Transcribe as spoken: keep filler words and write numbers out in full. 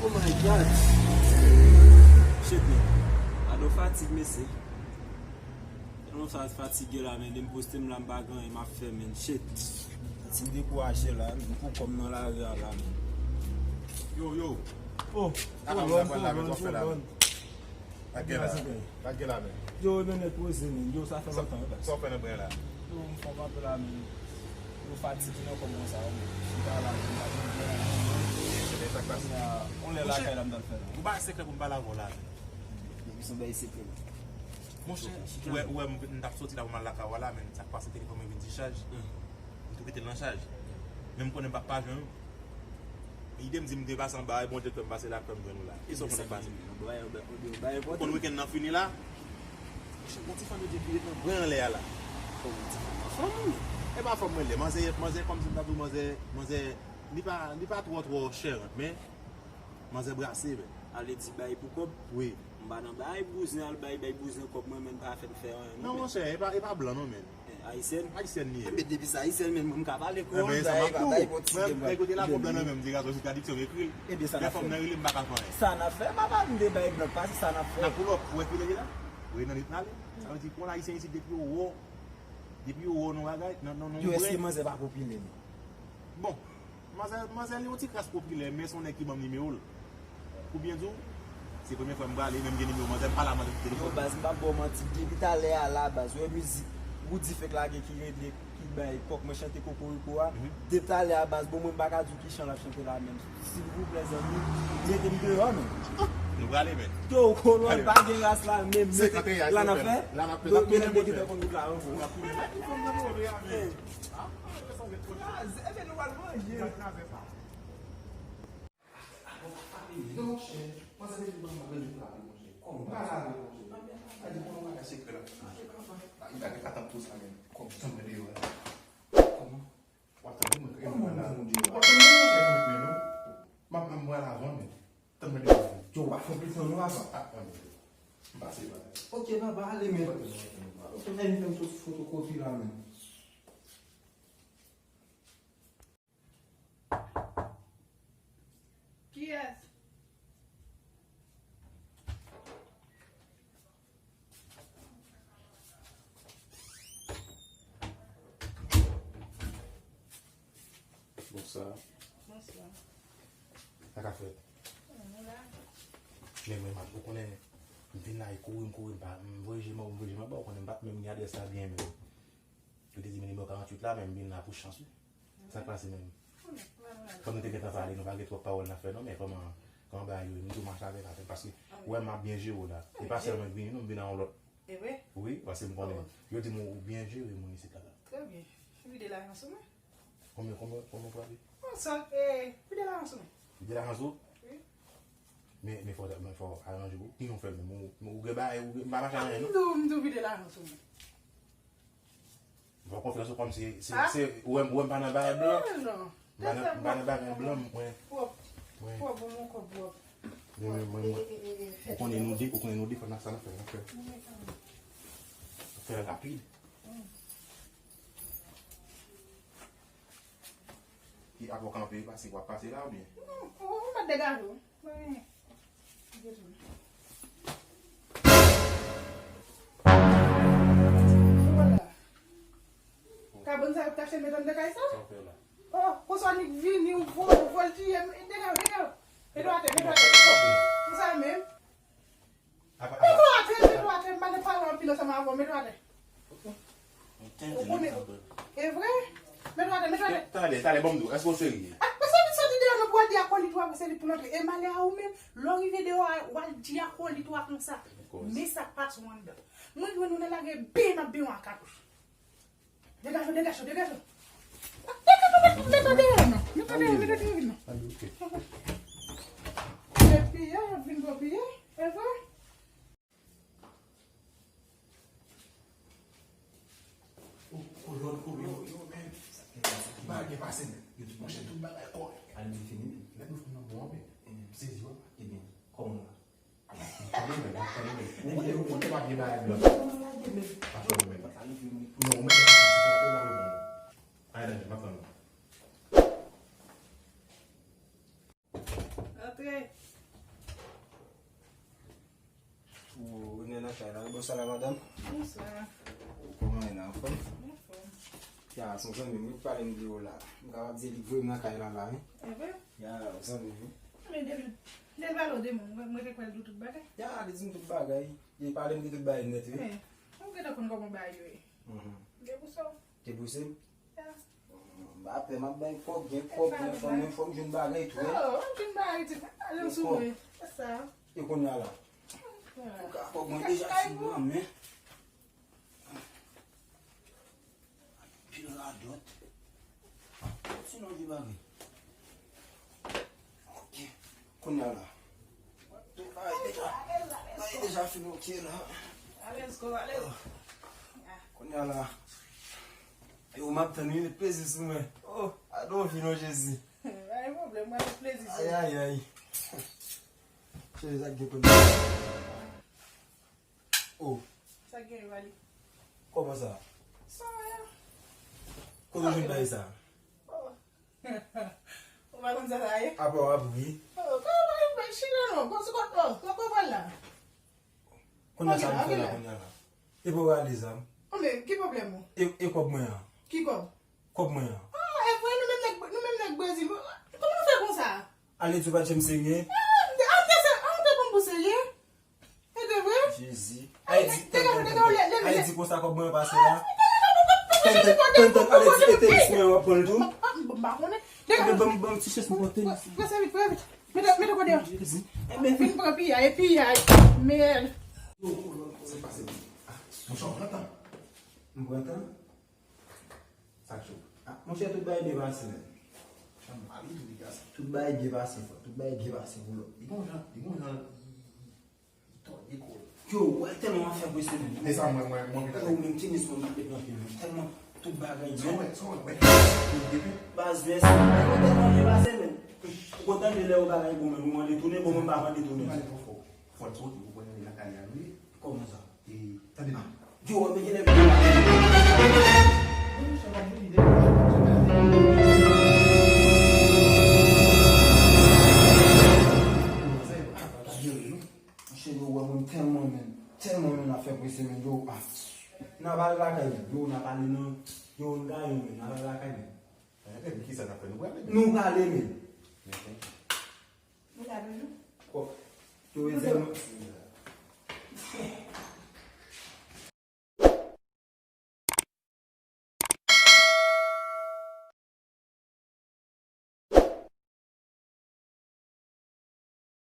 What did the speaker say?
Oh my God. Shit, man. Ado fatig, mesye. Tèlman sa fatige la, men, depi m poste m la, m pa gen anyen m ap fè, men. Shit. Santi m dekouraje la, m pou kòm nan lari a la, men. Yo, yo. Oh, hold on, hold on, hold on. Pa gen la. Pa gen la, men. Yo, men nèg poze, men. Yo, sa fè lontan, wi, baz. Sa w fè nan bren la? Yo, m fè kanpe la, men. Yo fatige nan kòm konsa, wi. Chita la, men, pa gen bren la, men. Ebyen, sa k pase? On lè lakay la, m t al fè la. Ou pa sekrè pou m pale avè w la, men. Depi se yon bagay sekrè. Monchè, ou wè, ou wè, m, m t ap soti la pou m al lakay ou a la, men sa k pase, telefòn mwen vin dichaj. M tou kite l nan chaj. Men m konnen m p ap pa jwenn ou. Ide m di m te pase anba, e Bondye k fè m pase la, k fè m jwenn ou la. Kisa w konnen k pase? Ou konn wikenn nan fini la? Monchè, gon ti fanm yo di ki ret nan bren anlè a la. Fanm, wi. E pa fanm mwen lè. Manzè, manzè, kòmsi m ta di w, manzè, manzè, li pa, li pa twò, twò chèrant, men manzè brase, men. Ale di bay pou kòb? Wi. M pa nan bay bouzen, al bay, bay bouzen kòb mwen, men pa fè m fè anyen, non, men. Non, monchè, e pa, e pa blan, non, men. Eh, ayisyèn? Ayisyèn li ye. Enben, depi se ayisyèn, men mwen m ka pale kreyòl, enben, sa m ap di w. Mwen, mwen, kote la, kòb la nan men m, di gason, si tradiksyon m ekri l. Enben, sa n ap fè. Lè fanm nan rele m, m pa ka fè anyen. Sa n ap fè, papa, m de bay blòk, pa se sa n ap fè. N ap pull up, ou wè kilè li la? Wi, nan lit n ale. Sa vle di, pou yon ayisyen isit, depi yo wè w, depi yo wè w nan bagay, nan, nan, nan yon bren. Yo, èske manzè pa popilè, men? Bon, manzè, manzè li yon ti kras popilè, men se yon nèg ki ban m nimewo l. Pou byen di w, se premye fwa m prale, men m gen nimewo manzè, m pale a manzè sou telefòn. Yo, baz, m p ap ba w manti, depi talè a la, baz, ou wè mizik Roody fenk lage ki rele, ki bay kòk mwen chante Kokoriko a, depi talè a, baz, bon, mwen m pa ka di w ki chan l ap chante la menm. Silvouplè, zanmi, mete m deyò, men. Nou prale, men. Yo, kolon, pa gen ras la, men mete la n ap fè. Mete m deyò konn wout la ankò. Baz, enben nou pral manje. Non, monchè. Manzè te di ban m manje frape, monchè. Kòman? M pa lave, monchè. A di kòman bagay sekrè la? Li pa gen atann pou sa menm. Kòman? Tann mwen deyò la. Kòman? W ap tann mwen, kòman m tann ou deyò la? W ap tann mwen, monchè, non. M ap, m ap pral avan, men. Tann mwen deyò la. Yo, w ap fè plis nan nou avan. A, ann. M pase pa. Ok, papa, ale, men. Ok, men, fè m sot fotokopi la, men. Kiyès? Bonswa. Bonswa. Sa k ap fèt? Mwen la. Men mwen, m ap, ou konnen, m vin la, e kouri, m kouri, m pa, m voye je m, m voye je m anba, ou konnen, m pa t menm gen adrès la byen menm. Yo te di m nimewo karanntuit la, men m vin la pou chans, wi. Sa k pase menm? Kòm nou te gentan pale, nou pa gen twòp pawòl n ap fè non, men kòman, kòman bagay yo ye? M di w mache avèk atè, paske ou wè m ap byen jere w la. E pa sèlman vini non, m vin a yon lòt. E vre? Wi, paske m konnen. Yo di m ou byen jere moun isit la. Trè byen. Vide lajan sou mwen. Konbyen, konbyen, konbyen w frape? Yon san, e, vide lajan sou mwen. Vide lajan sou? Wi. Men, men fò, men fò aranje w. Ki jan w fè menm? Ou, ou gen bagay, ou gen, m pa mache avè anyen non. M di w, m di w vide lajan sou mwen. M fè konfyans ou kòm se, se, se, ou wè m, ou wè m pa nan bagay blan. Non, non. M pa nan, m pa nan bagay blan, mwen. Pwòp. Mwen. Pwòp, bon, mwen kò pwòp. Mwen, mwen, mwen, mwen. Ou konnen nou de, ou konnen nou de, fò n ap sa n ap fè, n ap fè. Fè l rapid. Ki apre w kanpe, pase, w ap pase la oubyen? Non, ou, ou mèt degaje w. Mwen, Kabòn sa yo t achte m metan de kay sa? Sa w fè la? Oh, konsa nèg vini, ou vo-, ou voltiye m. Degaje w, degaje w. Mete w atè, mete w atè. Konsa menm. Mete w atè, mete w atè. M pa nan pale anpil ansanm avè w. Mete w atè. Ou konnen. E vre? Mete w atè, mete w atè. Talè, talè, ban m di w, èske w serye? Ah, men se li soti deyò, nou pral di akolit ou a, se li pou l antre. E malè a ou menm, lè w rive deyò a, w al di akolit ou a konsa. Men sa k pase w anndan. Mwen jwenn ou nan lari, bim, ap bim w ak katouch. Degaje w, degaje w, degaje w. Degaje w, mete, mete w deyò non. Mete w deyò, mete w deyò vin non. Epi, yo, yo vin pou piye, e vre? Oh, kolòn, kolòn. Yo, yo, men. Bagay pase, men. Yo di, monchè, tout bagay kòrèk. Ane fini, men. Lè nou fin nan bon, men. M sezi, wè. Ebyen, kòman w la? Tande, men, tande, men. Ou konnen, ou konnen pa byen bagay blan. Non, non, non, non, non. Pa fè mwen, men. Non, men, men, men. Ay, danje, m ap tann ou. Antre. Kay la, bonswa la, madanm. Bonswa. Kòman w ye la, anfòm? Anfòm. Ya, se yon zanmi m, wi, ki pale m de ou la. M kapab di li voye m nan kay la, la, wi. E vre? Ya, yon zanmi m, wi. Men depi, depi l pale w de mwen, mwen, mwen te kwè l di w tout bagay. Ya, li di m tout bagay. Li pale m de tout bagay nèt, wi. Men, ou gentan konn kòman bagay yo ye. Mhm. Depouse w. Depouse m? Ya. M pa pè, m ap bay kòb, gen kòb, gen fanm, men fò m jwenn bagay tou, wi. Oh, w ap jwenn bagay tou. Ale sou mwen. Se sa. E kounye a la? Pou ka kòb mwen deja fin nan men. Pil radòt. Sinon, vye bagay. Ok. Kounye a la. Tout bagay deja, bagay deja fin ok la. Alèz, kò, alèz. Kounye a la. Yo, m ap tann wi, met plezi sou mwen. Oh, adon vin non Jezi. Pa gen pwoblèm, mwen met plezi sou mwen. Ay, ay, ay. Cheri, sa k gen kounye a? Oh. Sa k gen, Vali? Kòman sa? Sa va. Kote w jwenn bagay sa? Oh. Ou pa konn sa sa ye? Apa w ap ri? Oh, pa, pa, pa, chita non. Bon, se kot, oh, kot w pral la? Kounye a sa m fè la, kounye a la. E pa w rale zam? Oh, men, ki pwoblèm ou? E, e kòb mwen an? Ki kòb? Kòb mwen an. Ah, e vre, nou menm nèg, nou menm nèg Brezil. Kòman nou fè konsa? Ale di w pa t janm serye? Ah, m te, ah, m te, ah, m te pran pou serye. E de vre? Jezi. Ay, Ayiti, dega, dega, leve, leve. Ayiti konsa kòb mwen pase la. Tann, tann, tann, ale di e tenis mwen w ap pran l tou. M pa konnen. Dega. Ban m, ban m ti chans mwen pran tenis. Prese vit, prese vit. Mete, mete kote an. Jezi. Vin pran piyay, e piyay. Mèd. Sa k pase? Monchè, w pran tan. M pran tan? Sa k cho? Ah, monchè, tout bagay byen pase, men. Chanm mari tou, li ka sa. Tout bagay byen pase, frè. Tout bagay byen pase pou lòt. Li gon jan, li gon jan, li, li, li tòde kò l. Yo, wè, tèlman afè prese, men. E sa, mwen, mwen, mwen, yo, menm tenis mwen pa te pran pye, men. Tèlman tout bagay byen. Sa w wè, sa w wè, wè. Baz vès. Yo, tèlman byen pase, men. Ou kontan de lè yo bagay bon, men ou mande tounen, bon, mwen pa mande tounen. Ou pale twò fò. Fò l soti pou konnen li lakay li a vre. Kòman sa? E, tande non. Yo, men genlè vin la. Monchè, yo wè mwen tèlman men, tèlman men afè prese men, yo, ah. N a pale lakay men, yo, n a pale nan, yo, n gaye men, n a pale lakay men. Nou prale men. Ou la toujou? Kò. Yo, e zèl mwen.